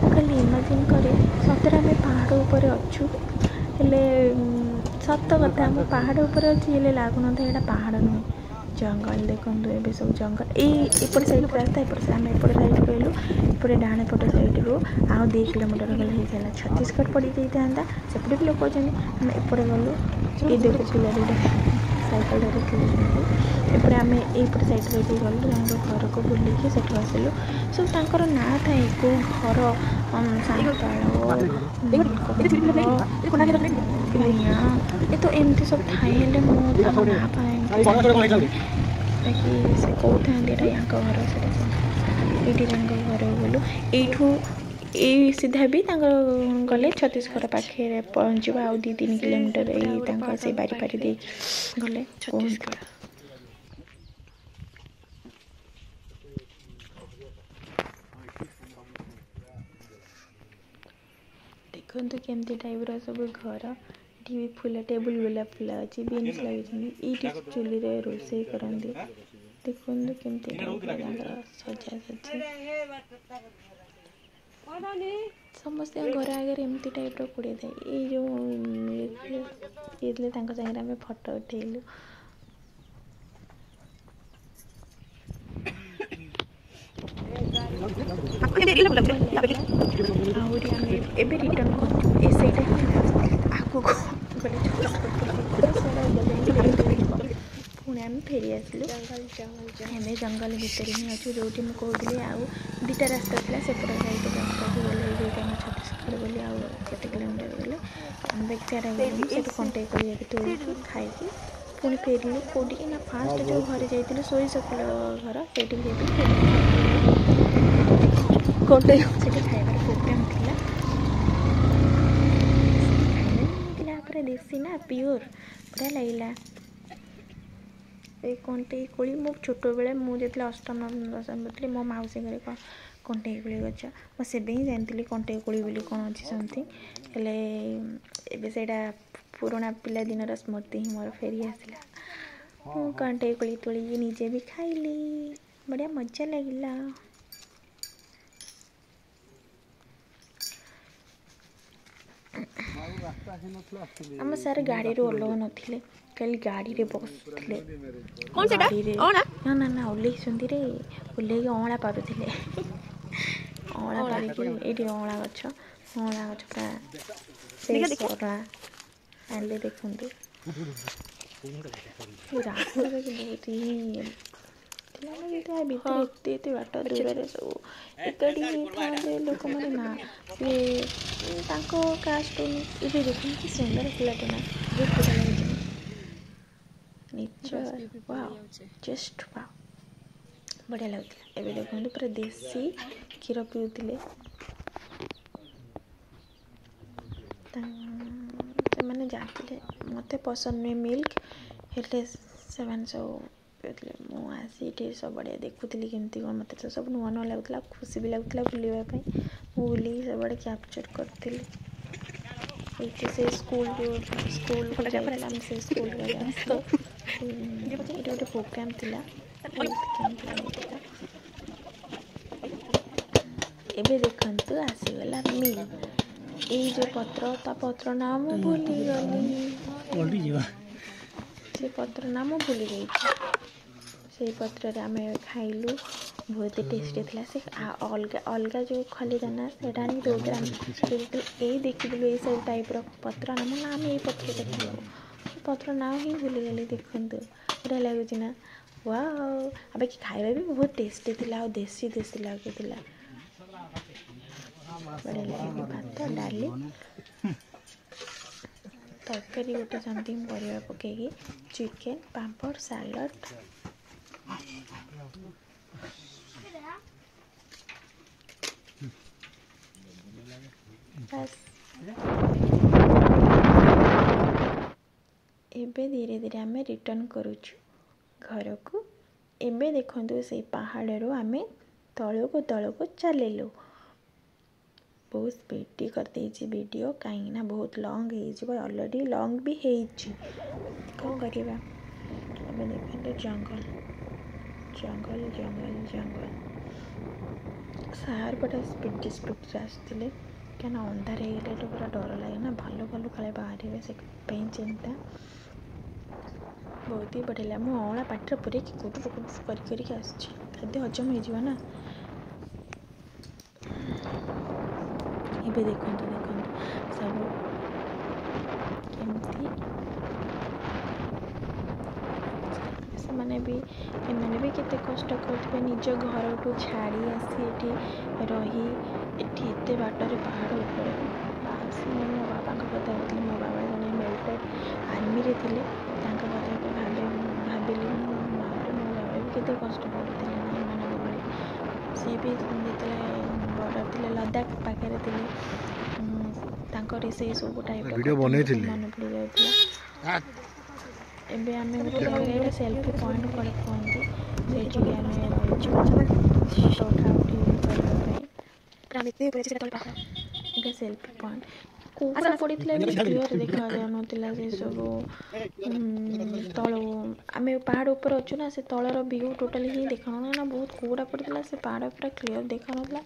ମୁଁ ଖାଲି ଇମାଜିନ୍ କରେ ସତରେ ଆମେ ପାହାଡ଼ ଉପରେ ଅଛୁ, ହେଲେ ସତ କଥା ମୁଁ ପାହାଡ଼ ଉପରେ ଅଛି, ହେଲେ ଲାଗୁନଥାଏ ଏଇଟା ପାହାଡ଼ ନୁହେଁ, ଜଙ୍ଗଲ ଦେଖନ୍ତୁ, ଏବେ ସବୁ ଜଙ୍ଗଲ। ଏଇ ଏପଟ ସାଇଡ଼୍ ରାସ୍ତା, ଏପଟ ଆମେ ଏପଟ ସାଇଡ଼୍ କହିଲୁ। ଏପଟେ ଡାହାଣ ପଟ ସାଇଡ଼୍ରୁ ଆଉ 2 କିଲୋମିଟର ଗଲେ ହେଇଥିଲା ଛତିଶଗଡ଼ ପଡ଼ିଯାଇଥାନ୍ତା। ସେପଟେ ବି ଲୋକ ଅଛନ୍ତି। ଆମେ ଏପଟେ ଗଲୁ। ଏଇ ଦେଖ, ପିଲା ଦୁଇଟା ସାଇକେଲ ଧରି ଖେଳୁଛନ୍ତି। ଏପଟେ ଆମେ ଏଇପଟ ସାଇଡ଼୍ରେ ବି ଗଲୁ, ତାଙ୍କ ଘରକୁ ବୁଲିକି ସେଠୁ ଆସିଲୁ। ସବୁ ତାଙ୍କର ନାଁ ଥାଏ, କେଉଁ ଘର ସାନ୍ତାଳ, କନ୍ଧ, ଭୂଇଁଆ, ଏ ତ ଏମିତି ସବୁ ଥାଏ। ହେଲେ ମୁଁ ତାଙ୍କ ନାଁ ଫାଁ ଏମିତି ଜାଣିପାରିଲିନି। ବାକି ସେ କହୁଥାନ୍ତି ଏଇଟା ୟାଙ୍କ ଘର, ସେଇଟା ଏଇଠି ତାଙ୍କ ଘରକୁ ଗଲୁ। ଏଇଠୁ ଏଇ ସିଧା ବି ତାଙ୍କର ଗଲେ ଛତିଶଗଡ଼ ପାଖରେ ପହଞ୍ଚିବ, ଆଉ 2-3 କିଲୋମିଟର। ଏଇ ତାଙ୍କ ସେଇ ବାରି ଫାରି ଦେଇକି ଗଲେ କୁହନ୍ତି। ଦେଖନ୍ତୁ କେମିତି ଟାଇପ୍ର ସବୁ ଘର। ଏଠି ବି ଫୁଲ, ଟେବୁଲ୍ ଗୋଲାପ ଫୁଲ ଅଛି, ବିନ୍ସ ଲଗେଇଛନ୍ତି। ଏଇଠି ଚୁଲିରେ ରୋଷେଇ କରନ୍ତି। ଦେଖନ୍ତୁ କେମିତି ଟାଇପ୍ର ତାଙ୍କର ସଜାସଜି। ସମସ୍ତଙ୍କ ଘର ଆଗରେ ଏମିତି ଟାଇପ୍ର କୁଡ଼ିଆ ଥାଏ। ଏଇ ଯେଉଁ ଇଏ ଥିଲେ, ତାଙ୍କ ସାଙ୍ଗରେ ଆମେ ଫଟୋ ଉଠେଇଲୁ। ଆହୁରି ଆମେ ଏବେ ରିଟର୍ନ କରୁଛୁ। ଏ ସେଇଟା ହିଁ ଲାଷ୍ଟ। ଆଗକୁ ଗଲେ ଛତିଶଗଡ଼, ସେଇଟା ଗଲେ ଲେଟ୍ ହେଇଯିବ। ପୁଣି ଆମେ ଫେରି ଆସିଲୁ। ଏବେ ଜଙ୍ଗଲ ଭିତରେ ହିଁ ଅଛୁ, ଯେଉଁଠି ମୁଁ କହୁଥିଲି ଆଉ 2ଟା ରାସ୍ତା ଥିଲା। ସେପଟ ସାଇଡ଼ ରାସ୍ତାକୁ ଗଲେ ହେଇଯାଇଥାନ୍ତା ଛତିଶଗଡ଼ ବୋଲି, ଆଉ କେତେ କିଲୋମିଟର ଗଲେ। ଆମେ ବେଚାରା ଗଲୁ ସେଠୁ, କଣ୍ଟେଇ କୋଳି ତୋଳିକି ଖାଇକି ପୁଣି ଫେରିଲୁ। କେଉଁଠିକି ନା ଫାଷ୍ଟ ଯେଉଁ ଘରେ ଯାଇଥିଲୁ, ସୋରିଷ ଫୁଲ ଘର, ସେଇଠିକି ଯାଇଥିଲୁ। କଣ୍ଟେଇ ସେଠି ଖାଇବାର ପ୍ରୋଗ୍ରାମ୍ ଥିଲା। ଖାଇବା ଥିଲା ପୁରା ଦେଶୀ ନା ପିଓର, ବଢ଼ିଆ ଲାଗିଲା। ଏଇ କଣ୍ଟେଇ କୋଳି ମୁଁ ଛୋଟବେଳେ, ମୁଁ ଯେତେବେଳେ ଅଷ୍ଟମ ଦଶମ ପଢ଼ୁଥିଲି, ମୋ ମାଉସୀ ଘରେ କଣ୍ଟେଇ କୋଳି ଗଛ। ମୁଁ ସେବେ ହିଁ ଜାଣିଥିଲି କଣ୍ଟେଇ କୋଳି ବୋଲି କ'ଣ ଅଛି ସମଥିଙ୍ଗ। ହେଲେ ଏବେ ସେଇଟା ପୁରୁଣା ପିଲାଦିନର ସ୍ମୃତି ହିଁ ମୋର ଫେରି ଆସିଲା। ମୁଁ କଣ୍ଟେଇ କୋଳି ତୋଳିକି ନିଜେ ବି ଖାଇଲି, ବଢ଼ିଆ ମଜା ଲାଗିଲା। ଆମ ସାର୍ ଗାଡ଼ିରୁ ଓହ୍ଲାଉ ନଥିଲେ, ଖାଲି ଗାଡ଼ିରେ ବସୁଥିଲେ। କ'ଣ ସେଟା? ଅଁଳା? ନା ନା ନା, ଓହ୍ଲେଇଛନ୍ତି ରେ, ଓହ୍ଲେଇକି ଅଁଳା ପାରୁଥିଲେ। ଅଁଳା ପାରିକି, ଏଇଠି ଅଁଳା ଗଛ, ଅଁଳା ଗଛ ପୁରା ଫ୍ରେଶ୍ ଅଁଳା ଆଣିଲେ। ଦେଖନ୍ତୁ ରାସ୍ତାରେ ବହୁତ ହିଁ ଥିଲା ନା, ତା ଭିତରେ ଏତେ ଏତେ ବାଟ ଦୂରରେ ସବୁ ଏକାଠି ହେଇଥାନ୍ତେ ଲୋକମାନେ ନା ସିଏ ତାଙ୍କ କାଷ୍ଟ। ଏବେ ଦେଖନ୍ତୁ କି ସୁନ୍ଦର ଫୁଲଟା ନା, ବହୁତ ବଢ଼ିଆ ଲାଗୁଛି। ନେଚର ୱାଓ, ଜଷ୍ଟ ୱାଓ, ବଢ଼ିଆ ଲାଗୁଥିଲା। ଏବେ ଦେଖନ୍ତୁ ପୁରା ଦେଶୀ କ୍ଷୀର ପିଉଥିଲେ ସେମାନେ ଜାଣିଥିଲେ। ମୋତେ ପସନ୍ଦ ନୁହେଁ ମିଲ୍କ, ହେଲେ ସେମାନେ ସବୁ ପିଉଥିଲେ। ମୁଁ ଆସି ଏଠି ସବୁଆଡ଼େ ଦେଖୁଥିଲି କେମିତି କ'ଣ। ମୋତେ ତ ସବୁ ନୂଆ ନୂଆ ଲାଗୁଥିଲା, ଖୁସି ବି ଲାଗୁଥିଲା ବୁଲିବା ପାଇଁ। ମୁଁ ବୁଲିକି ସବୁଆଡ଼େ କ୍ୟାପଚର୍ କରିଥିଲି। ଏଇଠି ସେ ସ୍କୁଲ, ଯେଉଁ ସ୍କୁଲକୁ ଯାଇଥିଲା ଆମେ, ସେ ସ୍କୁଲକୁ ଆସିଲୁ। ଏଇଠି ଗୋଟେ ପ୍ରୋଗ୍ରାମ୍ ଥିଲା, ହେଲ୍ଥ କ୍ୟାମ୍ପ ହେଇଥିଲା। ଏବେ ଦେଖନ୍ତୁ ଆସିଗଲା ମିଲ୍। ଏଇ ଯେଉଁ ପତ୍ର, ତା ପତ୍ର ନାଁ ମୁଁ ଭୁଲିଗଲି, ସେ ପତ୍ର ନାଁ ମୁଁ ଭୁଲି ଯାଇଛି। ସେଇ ପତ୍ରରେ ଆମେ ଖାଇଲୁ, ବହୁତ ଟେଷ୍ଟି ଥିଲା। ସେ ଅଲଗା ଅଲଗା ଯେଉଁ ଖଲି ଦାନା ସେଇଟା ଆଣିକି ଦେଉଥିଲା। ଆମେ ଏଇ ଦେଖିଥିଲୁ ଏଇ ସବୁ ଟାଇପ୍ର ପତ୍ର ନା, ମୁଁ ନା ଆମେ ଏଇ ପତ୍ରରେ ଖାଇବୁ। ପତ୍ର ନାଁ ହିଁ ଭୁଲିଗଲି। ଦେଖନ୍ତୁ ବଢ଼ିଆ ଲାଗୁଛି ନା? ୱାଓ! ଆଉ ବାକି ଖାଇବା ବି ବହୁତ ଟେଷ୍ଟି ଥିଲା, ଆଉ ଦେଶୀ ଦେଶୀ ଲାଗୁଥିଲା, ବଢ଼ିଆ ଲାଗିଲା। ଭାତ, ଡାଲି, ତରକାରୀ ଗୋଟେ ସମଥିଙ୍ଗ ପରିବା ପକେଇକି, ଚିକେନ୍, ପାମ୍ପଡ଼, ସାଲାଡ଼। ବାସ୍, ଏବେ ଧୀରେ ଧୀରେ ଆମେ ରିଟର୍ନ କରୁଛୁ ଘରକୁ। ଏବେ ଦେଖନ୍ତୁ ସେଇ ପାହାଡ଼ରୁ ଆମେ ତଳକୁ ତଳକୁ ଚାଲିଲୁ। ବହୁତ ସ୍ପିଡ଼ି କରିଦେଇଛି ଭିଡ଼ିଓ, କାହିଁକିନା ବହୁତ ଲଙ୍ଗ୍ ହେଇଯିବ, ଅଲରେଡ଼ି ଲଙ୍ଗ୍ ବି ହେଇଛି, କ'ଣ କରିବା। ଏବେ ଦେଖନ୍ତୁ ଜଙ୍ଗଲ, ଜଙ୍ଗଲ, ଜଙ୍ଗଲ, ଜଙ୍ଗଲ। ସାର୍ ବଢ଼ିଆ ସ୍ପିଡ଼ି ସ୍ପିଡ଼ରେ ଆସୁଥିଲେ, କାହିଁକିନା ଅନ୍ଧାର ହେଇଗଲେ ଏଠି ପୁରା ଡର ଲାଗେ ନା, ଭାଲୁ ଭାଲୁ କାଳେ ବାହାରିବେ, ସେଥିପାଇଁ ଚିନ୍ତା। ବହୁତ ହି ବଢ଼ିଆ ଲାଗିଲା। ମୁଁ ଅଁଳା ପାଟିରେ ପୁରେଇକି କୁଟୁରୁ କୁଟୁରୁ କରି କରିକି ଆସୁଛି, ଖାଦ୍ୟ ହଜମ ହେଇଯିବ ନା। ଏବେ ଦେଖନ୍ତୁ ଦେଖନ୍ତୁ ସବୁ କେମିତି ସେମାନେ ବି ଏମାନେ ବି କେତେ କଷ୍ଟ କରୁଥିବେ ନିଜ ଘରଠୁ ଛାଡ଼ି ଆସି ଏଠି ରହି, ଏଠି ଏତେ ବାଟରେ ପାହାଡ଼ ଉପରେ। ବାସ୍, ମୁଁ ମୋ ବାବାଙ୍କ କଥା ଭାବୁଥିଲି। ମୋ ବାବା ଜଣେ ମିଲିଟାରୀ ଆର୍ମିରେ ଥିଲେ, ତାଙ୍କ କଥା ଏବେ ଭାବିଲି ମୁଁ, ଭାବରେ ମୋ ବାବା ବି କେତେ କଷ୍ଟ କରୁଥିଲେ ନା ଏମାନଙ୍କ ଭଳି। ସିଏ ବି ଯେତେବେଳେ ବର୍ଡ଼ର ଥିଲେ, ଲଦାଖ ପାଖରେ ଥିଲେ, ତାଙ୍କର ସେଇ ସବୁ ଟାଇପ୍ର ଭିଡ଼ିଓ କଥା ମୋତେ ବନେଇଥିଲି। ମନେ ପଡ଼ିଯାଉଥିଲା। ଏବେ ଆମେ ଗୋଟେ ଜାଗାରେ, ଏଇଟା ସେଲ୍ଫି ପଏଣ୍ଟ କୁଆଡ଼େ କୁହନ୍ତି, ସେଇଠିକି ଆମେ ରହିଛୁ ଫଟୋ ଉଠା ଉଠି କରିବା ପାଇଁ। ଆମେ ଏତେ ଉପରେ ଅଛି, ସେଟା ତଳେ ପାହାଡ଼। ଏଇଟା ସେଲ୍ଫି ପଏଣ୍ଟ। କୁହୁଡ଼ା ପଡ଼ିଥିଲା ବି କ୍ଲିଅର୍ ଦେଖାଯାଉନଥିଲା ସେସବୁ ତଳୁ। ଆମେ ପାହାଡ଼ ଉପରେ ଅଛୁ ନା, ସେ ତଳର ଭିଉ ଟୋଟାଲି ହିଁ ଦେଖାଯାଉନଥିଲା ନା। ବହୁତ କୁହୁଡ଼ା ପଡ଼ିଥିଲା, ସେ ପାହାଡ଼ ପୁରା କ୍ଲିଅର୍ ଦେଖାଯାଉନଥିଲା,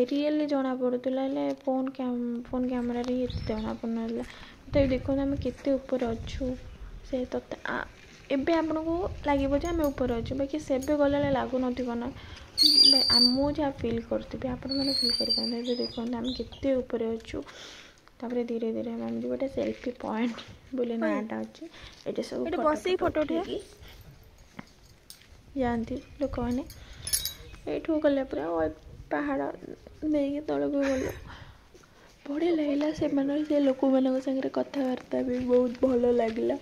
ରିଏଲି ଜଣା ପଡ଼ୁଥିଲା, ହେଲେ ଫୋନ୍ କ୍ୟାମେରାରେ ହିଁ ଏତେ ଜଣା ପଡ଼ୁନଥିଲା। ତଥାପି ଦେଖନ୍ତୁ ଆମେ କେତେ ଉପରେ ଅଛୁ। ସେ ତଥା ଏବେ ଆପଣଙ୍କୁ ଲାଗିବ ଯେ ଆମେ ଉପରେ ଅଛୁ, ବାକି ସେବେ ଗଲାବେଳେ ଲାଗୁନଥିବ ନା। ମୁଁ ଯାହା ଫିଲ୍ କରୁଥିବି ଆପଣମାନେ ଫିଲ୍ କରିପାରନ୍ତି। ଏବେ ଦେଖନ୍ତୁ ଆମେ କେତେ ଉପରେ ଅଛୁ। ତାପରେ ଧୀରେ ଧୀରେ ଆମେ ଯିବୁ। ଗୋଟେ ସେଲ୍ଫି ପଏଣ୍ଟ ବୋଲି ନାଁଟା ଅଛି ଏଠି, ସବୁ ଏଠି ଫଟୋ ବସିକି ଫଟୋ ଫଟୋ ଉଠେଇବା। ଉଠେଇକି ଯାଆନ୍ତି ଲୋକମାନେ। ଏଇଠୁ ଗଲା ପରେ ଆଉ ପାହାଡ଼ ଦେଇକି ତଳକୁ ଗଲୁ। ବଢ଼ିଆ ଲାଗିଲା, ସେମାନେ ସେ ଲୋକମାନଙ୍କ ସାଙ୍ଗରେ କଥାବାର୍ତ୍ତା ବି ବହୁତ ଭଲ ଲାଗିଲା।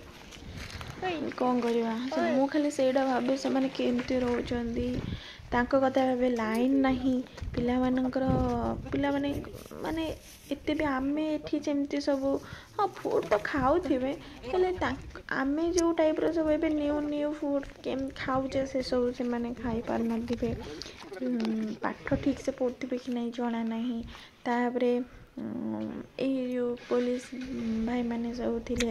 କ'ଣ କରିବା, ମୁଁ ଖାଲି ସେଇଟା ଭାବେ ସେମାନେ କେମିତି ରହୁଛନ୍ତି, ତାଙ୍କ କଥା ଭାବେ। ଲାଇନ୍ ନାହିଁ ପିଲାମାନଙ୍କର, ପିଲାମାନେ ମାନେ ଏତେ ବି ଆମେ ଏଠି ଯେମିତି ସବୁ, ହଁ, ଫୁଡ଼୍ ତ ଖାଉଥିବେ, ହେଲେ ଆମେ ଯେଉଁ ଟାଇପ୍ର ସବୁ ଏବେ ନ୍ୟୁ ନ୍ୟୁ ଫୁଡ଼୍ କେମିତି ଖାଉଛେ, ସେସବୁ ସେମାନେ ଖାଇପାରୁନଥିବେ। ପାଠ ଠିକ୍ ସେ ପଢ଼ୁଥିବେ କି ନାହିଁ ଜଣା ନାହିଁ। ତାପରେ ଏଇ ଯେଉଁ ପୋଲିସ ଭାଇମାନେ ସବୁ ଥିଲେ,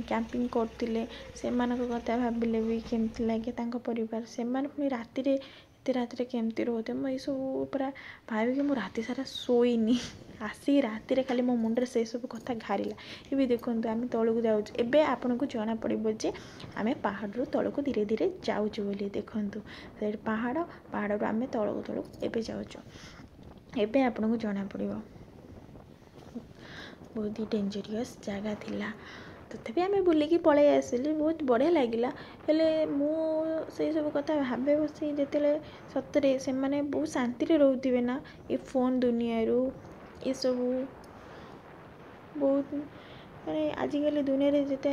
କ୍ୟାମ୍ପିଂ କରୁଥିଲେ, ସେମାନଙ୍କ କଥା ଭାବିଲେ ବି କେମିତି ଲାଗେ। ତାଙ୍କ ପରିବାର, ସେମାନେ ପୁଣି ରାତିରେ ଏତେ ରାତିରେ କେମିତି ରହୁଥିବେ। ମୁଁ ଏଇସବୁ ପୁରା ଭାବିକି ମୁଁ ରାତି ସାରା ଶୋଇନି। ଆସିକି ରାତିରେ ଖାଲି ମୋ ମୁଣ୍ଡରେ ସେସବୁ କଥା ଘାରିଲା। ଏବେ ଦେଖନ୍ତୁ ଆମେ ତଳକୁ ଯାଉଛୁ। ଏବେ ଆପଣଙ୍କୁ ଜଣାପଡ଼ିବ ଯେ ଆମେ ପାହାଡ଼ରୁ ତଳକୁ ଧୀରେ ଧୀରେ ଯାଉଛୁ ବୋଲି। ଦେଖନ୍ତୁ ସେଇଠି ପାହାଡ଼, ପାହାଡ଼ରୁ ଆମେ ତଳକୁ ତଳକୁ ଏବେ ଯାଉଛୁ। ଏବେ ଆପଣଙ୍କୁ ଜଣାପଡ଼ିବ। ବହୁତ ହି ଡେଞ୍ଜରିୟସ୍ ଜାଗା ଥିଲା, ତଥାପି ଆମେ ବୁଲିକି ପଳେଇ ଆସିଲୁ। ବହୁତ ବଢ଼ିଆ ଲାଗିଲା। ହେଲେ ମୁଁ ସେଇ ସବୁ କଥା ଭାବେ ବସି ଯେତେବେଳେ, ସତରେ ସେମାନେ ବହୁତ ଶାନ୍ତିରେ ରହୁଥିବେ ନା, ଏ ଫୋନ୍ ଦୁନିଆରୁ ଏସବୁ ବହୁତ, ମାନେ ଆଜିକାଲି ଦୁନିଆରେ ଯେତେ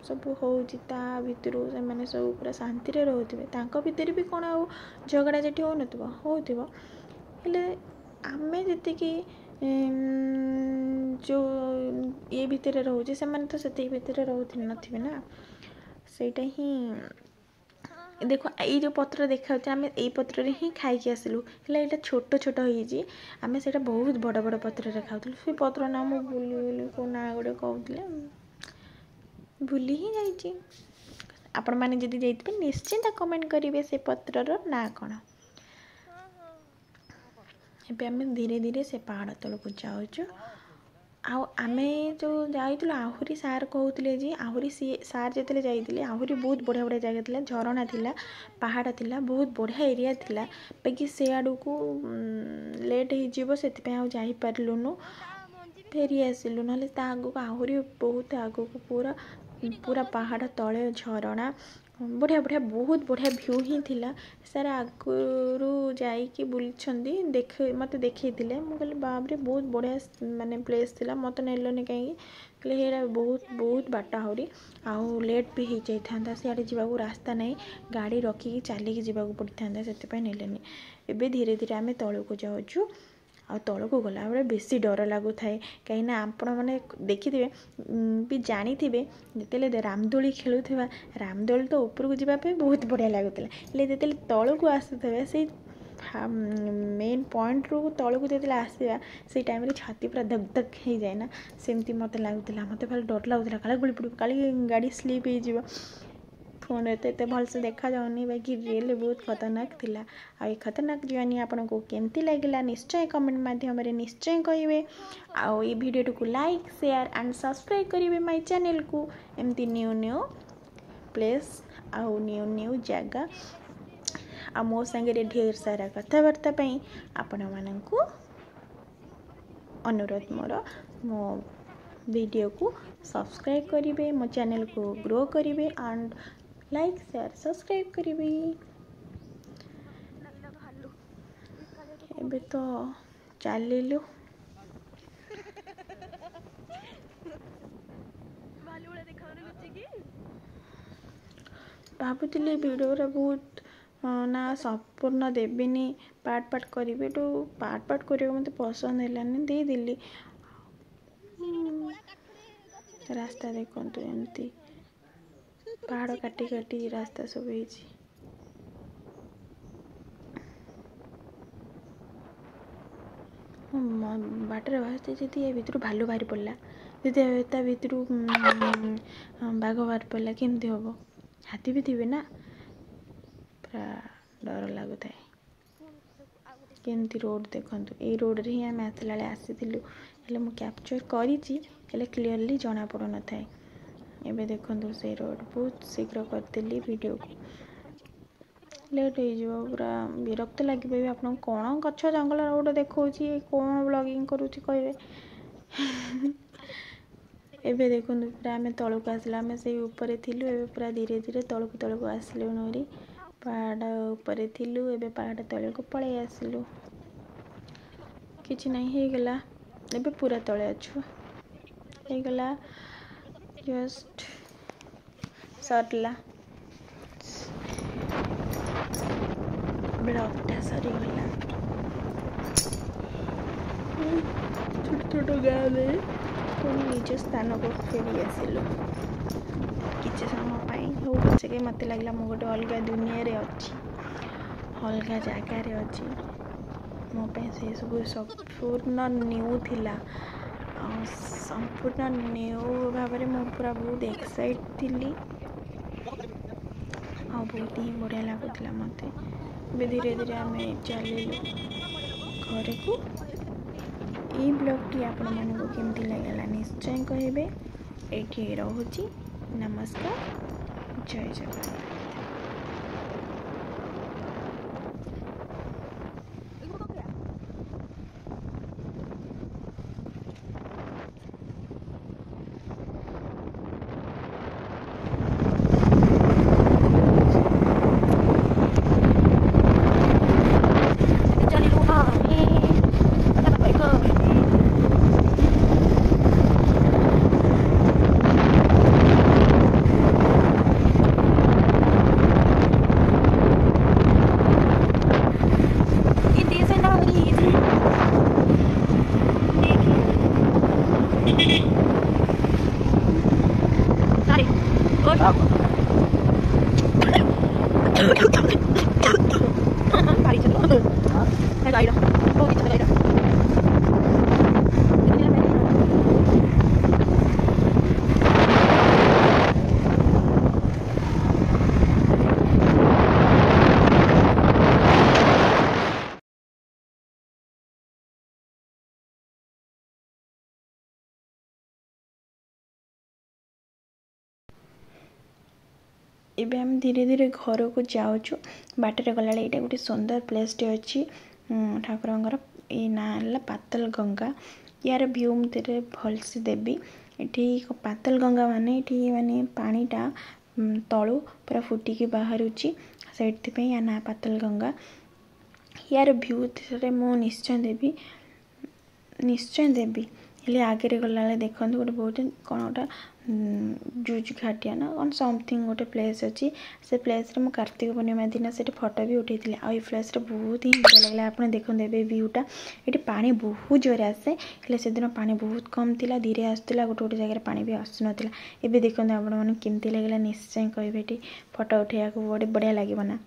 ସବୁ ହେଉଛି ତା ଭିତରୁ ସେମାନେ ସବୁ ପୁରା ଶାନ୍ତିରେ ରହୁଥିବେ। ତାଙ୍କ ଭିତରେ ବି କ'ଣ ଆଉ ଝଗଡ଼ା ଝାଟି ହେଉନଥିବ? ହେଉଥିବ। ହେଲେ ଆମେ ଯେତିକି ଯେଉଁ ଇଏ ଭିତରେ ରହୁଛେ, ସେମାନେ ତ ସେତିକି ଭିତରେ ରହୁନଥିବେ ନା। ସେଇଟା ହିଁ ଦେଖ, ଏଇ ଯେଉଁ ପତ୍ର ଦେଖାଯାଉଛି, ଆମେ ଏଇ ପତ୍ରରେ ହିଁ ଖାଇକି ଆସିଲୁ। ହେଲେ ଏଇଟା ଛୋଟ ଛୋଟ ହେଇଛି, ଆମେ ସେଇଟା ବହୁତ ବଡ଼ ବଡ଼ ପତ୍ରରେ ଖାଉଥିଲୁ। ସେ ପତ୍ର ନାଁ ମୁଁ ଭୁଲିଗଲି, କେଉଁ ନାଁ ଗୋଟେ କହୁଥିଲେ, ଭୁଲି ହିଁ ଯାଇଛି। ଆପଣମାନେ ଯଦି ଯାଇଥିବେ ନିଶ୍ଚିନ୍ତ କମେଣ୍ଟ କରିବେ ସେ ପତ୍ରର ନାଁ କ'ଣ। ଏବେ ଆମେ ଧୀରେ ଧୀରେ ସେ ପାହାଡ଼ ତଳକୁ ଯାଉଛୁ। ଆଉ ଆମେ ଯେଉଁ ଯାଇଥିଲୁ, ଆହୁରି ସାର୍ କହୁଥିଲେ ଯେ ଆହୁରି ସିଏ ସାର୍ ଯେତେବେଳେ ଯାଇଥିଲେ ଆହୁରି ବହୁତ ବଢ଼ିଆ ବଢ଼ିଆ ଜାଗା ଥିଲା, ଝରଣା ଥିଲା, ପାହାଡ଼ ଥିଲା, ବହୁତ ବଢ଼ିଆ ଏରିଆ ଥିଲା। ବାକି ସେଆଡ଼କୁ ଲେଟ୍ ହେଇଯିବ, ସେଥିପାଇଁ ଆଉ ଯାଇପାରିଲୁନୁ, ଫେରି ଆସିଲୁ। ନହେଲେ ତା ଆଗକୁ ଆହୁରି ବହୁତ ଆଗକୁ ପୁରା ପୁରା ପାହାଡ଼ ତଳେ ଝରଣା, ବଢ଼ିଆ ବଢ଼ିଆ, ବହୁତ ବଢ଼ିଆ ଭ୍ୟୁ ହିଁ ଥିଲା। ସାର୍ ଆଗରୁ ଯାଇକି ବୁଲିଛନ୍ତି, ଦେଖ ମୋତେ ଦେଖେଇଥିଲେ। ମୁଁ କହିଲି ବାପରେ, ବହୁତ ବଢ଼ିଆ ମାନେ ପ୍ଲେସ୍ ଥିଲା, ମୋତେ ନେଲନି କାହିଁକି? କହିଲେ ସେଇଟା ବହୁତ ବହୁତ ବାଟ ଆହୁରି, ଆଉ ଲେଟ୍ ବି ହେଇଯାଇଥାନ୍ତା, ସିଆଡ଼େ ଯିବାକୁ ରାସ୍ତା ନାହିଁ, ଗାଡ଼ି ରଖିକି ଚାଲିକି ଯିବାକୁ ପଡ଼ିଥାନ୍ତା, ସେଥିପାଇଁ ନେଲେନି। ଏବେ ଧୀରେ ଧୀରେ ଆମେ ତଳକୁ ଯାଉଛୁ। ଆଉ ତଳକୁ ଗଲାବେଳେ ବେଶୀ ଡର ଲାଗୁଥାଏ, କାହିଁକିନା ଆପଣମାନେ ଦେଖିଥିବେ ବି ଜାଣିଥିବେ, ଯେତେବେଳେ ରାମଦୋଳି ଖେଳୁଥିବା, ରାମଦୋଳି ତ ଉପରକୁ ଯିବା ପାଇଁ ବହୁତ ବଢ଼ିଆ ଲାଗୁଥିଲା, ହେଲେ ଯେତେବେଳେ ତଳକୁ ଆସୁଥିବେ, ସେଇ ମେନ୍ ପଏଣ୍ଟରୁ ତଳକୁ ଯେତେବେଳେ ଆସିବା, ସେଇ ଟାଇମ୍ରେ ଛାତି ପୁରା ଧକ୍ ଧକ୍ ହେଇଯାଏ ନା, ସେମିତି ମୋତେ ଲାଗୁଥିଲା। ମୋତେ ଭାରି ଡର ଲାଗୁଥିଲା, କାଳେ ଗଳି ପଡ଼ିବ, କାଳେ ଗାଡ଼ି ସ୍ଲିପ୍ ହେଇଯିବ। ଫୋନ୍ରେ ତ ଏତେ ଭଲସେ ଦେଖାଯାଉନି, ବାକି ରିଏଲ୍ରେ ବହୁତ ଖତରନାକ ଥିଲା। ଆଉ ଏ ଖତରନାକ ଜର୍ଣ୍ଣି ଆପଣଙ୍କୁ କେମିତି ଲାଗିଲା ନିଶ୍ଚୟ କମେଣ୍ଟ ମାଧ୍ୟମରେ ନିଶ୍ଚୟ କହିବେ। ଆଉ ଏ ଭିଡ଼ିଓଟିକୁ ଲାଇକ୍, ସେୟାର ଆଣ୍ଡ ସବସ୍କ୍ରାଇବ୍ କରିବେ ମାଇ ଚ୍ୟାନେଲକୁ, ଏମିତି ନ୍ୟୁ ନ୍ୟୁ ପ୍ଲେସ୍ ଆଉ ନ୍ୟୁ ନ୍ୟୁ ଜାଗା। ଆଉ ମୋ ସାଙ୍ଗରେ ଢେର ସାରା କଥାବାର୍ତ୍ତା ପାଇଁ ଆପଣମାନଙ୍କୁ ଅନୁରୋଧ ମୋର, ମୋ ଭିଡ଼ିଓକୁ ସବସ୍କ୍ରାଇବ୍ କରିବେ, ମୋ ଚ୍ୟାନେଲକୁ ଗ୍ରୋ କରିବେ ଆଣ୍ଡ ଲାଇକ୍ ସେୟାର ସବସ୍କ୍ରାଇବ୍ କରିବେ। ଏବେ ତ ଚାଲିଲୁ। ଭାବୁଥିଲି ଭିଡ଼ିଓରେ ବହୁତ ନା ସମ୍ପୂର୍ଣ୍ଣ ଦେବିନି, ପାର୍ଟ ପାର୍ଟ କରିବି। ଏଠୁ ପାର୍ଟ ପାର୍ଟ କରିବାକୁ ମୋତେ ପସନ୍ଦ ହେଲାନି, ଦେଇଦେଲି। ରାସ୍ତା ଦେଖନ୍ତୁ, ଏମିତି ପାହାଡ଼ କାଟି କାଟି ରାସ୍ତା ସବୁ ହେଇଛି। ବାଟରେ ଭାବୁଛି ଯଦି ଏ ଭିତରୁ ଭାଲୁ ବାହାରି ପଡ଼ିଲା, ଯଦି ତା ଭିତରୁ ବାଘ ବାହାରି ପଡ଼ିଲା କେମିତି ହେବ? ହାତୀ ବି ଥିବେ ନା, ପୁରା ଡର ଲାଗୁଥାଏ। କେମିତି ରୋଡ଼ ଦେଖନ୍ତୁ, ଏଇ ରୋଡ଼ରେ ହିଁ ଆମେ ଆସିଲା ବେଳେ ଆସିଥିଲୁ, ହେଲେ ମୁଁ କ୍ୟାପଚର୍ କରିଛି, ହେଲେ କ୍ଲିଅରଲି ଜଣାପଡ଼ୁନଥାଏ। ଏବେ ଦେଖନ୍ତୁ ସେଇ ରୋଡ଼, ବହୁତ ଶୀଘ୍ର କରିଦେଲି ଭିଡ଼ିଓକୁ, ଲେଟ୍ ହେଇଯିବ, ପୁରା ବିରକ୍ତ ଲାଗିବ ବି ଆପଣଙ୍କୁ। କ'ଣ ଗଛ ଜଙ୍ଗଲ ରୋଡ଼ ଦେଖାଉଛି, କ'ଣ ବ୍ଲଗିଂ କରୁଛି କହିବେ। ଏବେ ଦେଖନ୍ତୁ ପୁରା ଆମେ ତଳକୁ ଆସିଲୁ, ଆମେ ସେଇ ଉପରେ ଥିଲୁ, ଏବେ ପୁରା ଧୀରେ ଧୀରେ ତଳକୁ ତଳକୁ ଆସିଲୁଣି ଭାରି। ପାହାଡ଼ ଉପରେ ଥିଲୁ, ଏବେ ପାହାଡ଼ ତଳକୁ ପଳେଇ ଆସିଲୁ। କିଛି ନାହିଁ, ହେଇଗଲା, ଏବେ ପୁରା ତଳେ ଅଛୁ, ହେଇଗଲା, ଜଷ୍ଟ ସରିଲା, ବ୍ଲଗ୍ଟା ସରିଗଲା। ଛୋଟ ଛୋଟ ଗାଁରେ ପୁଣି ନିଜ ସ୍ଥାନକୁ ଫେରି ଆସିଲୁ କିଛି ସମୟ ପାଇଁ ହଉ ପଛକେ। ମୋତେ ଲାଗିଲା ମୁଁ ଗୋଟେ ଅଲଗା ଦୁନିଆରେ ଅଛି, ଅଲଗା ଜାଗାରେ ଅଛି। ମୋ ପାଇଁ ସେସବୁ ସମ୍ପୂର୍ଣ୍ଣ ନ୍ୟୁ ଥିଲା, ଆଉ ସମ୍ପୂର୍ଣ୍ଣ ନ୍ୟୁ ଭାବରେ ମୁଁ ପୁରା ବହୁତ ଏକ୍ସାଇଟ୍ ଥିଲି, ଆଉ ବହୁତ ହିଁ ବଢ଼ିଆ ଲାଗୁଥିଲା ମୋତେ। ଏବେ ଧୀରେ ଧୀରେ ଆମେ ଚାଲିଲୁ ଘରକୁ। ଏଇ ବ୍ଲଗ୍ଟି ଆପଣମାନଙ୍କୁ କେମିତି ଲାଗିଲା ନିଶ୍ଚୟ କହିବେ। ଏଇଠି ରହୁଛି, ନମସ୍କାର, ଜୟ ଜଗନ୍ନାଥ। ଚାଲିଲୁ ଆମେ। ଭାରି ଇଚ୍ଛା ଗାଈର, ବହୁତ ଇଚ୍ଛା ଗାଈର। ଏବେ ଆମେ ଧୀରେ ଧୀରେ ଘରକୁ ଯାଉଛୁ। ବାଟରେ ଗଲାବେଳେ ଏଇଟା ଗୋଟେ ସୁନ୍ଦର ପ୍ଲେସ୍ଟେ ଅଛି ଠାକୁରଙ୍କର, ଏଇ ନାଁ ହେଲା ପାତାଲ ଗଙ୍ଗା। ୟାର ଭ୍ୟୁ ମୁଁ ଧୀରେ ଭଲସେ ଦେବି। ଏଠି ପାତାଲ ଗଙ୍ଗା ମାନେ ଏଠି ମାନେ ପାଣିଟା ତଳୁ ପୁରା ଫୁଟିକି ବାହାରୁଛି, ସେଇଥିପାଇଁ ୟା ନାଁ ପାତାଲ ଗଙ୍ଗା। ୟାର ଭ୍ୟୁ ଥରେ ମୁଁ ନିଶ୍ଚୟ ଦେବି, ନିଶ୍ଚୟ ଦେବି। ହେଲେ ଆଗରେ ଗଲାବେଳେ ଦେଖନ୍ତୁ ଗୋଟେ ବହୁତ କ'ଣ ଗୋଟେ ଜୁଜ୍ ଘାଟିଆ ନା କ'ଣ ସମଥିଙ୍ଗ ଗୋଟେ ପ୍ଲେସ୍ ଅଛି। ସେ ପ୍ଲେସ୍ରେ ମୁଁ କାର୍ତ୍ତିକ ପୂର୍ଣ୍ଣିମା ଦିନ ସେଠି ଫଟୋ ବି ଉଠେଇଥିଲି, ଆଉ ଏଇ ପ୍ଲେସ୍ରେ ବହୁତ ହିଁ ବଢ଼ିଆ ଲାଗିଲା। ଆପଣ ଦେଖନ୍ତୁ ଏବେ ଭ୍ୟୁଟା, ଏଠି ପାଣି ବହୁତ ଜୋରେ ଆସେ, ହେଲେ ସେଦିନ ପାଣି ବହୁତ କମ୍ ଥିଲା, ଧୀରେ ଆସୁଥିଲା, ଗୋଟେ ଗୋଟେ ଜାଗାରେ ପାଣି ବି ଆସୁନଥିଲା। ଏବେ ଦେଖନ୍ତୁ ଆପଣମାନଙ୍କୁ କେମିତି ଲାଗିଲା ନିଶ୍ଚୟ କହିବେ। ଏଠି ଫଟୋ ଉଠେଇବାକୁ ବଢ଼ିଆ ଲାଗିବ ନା?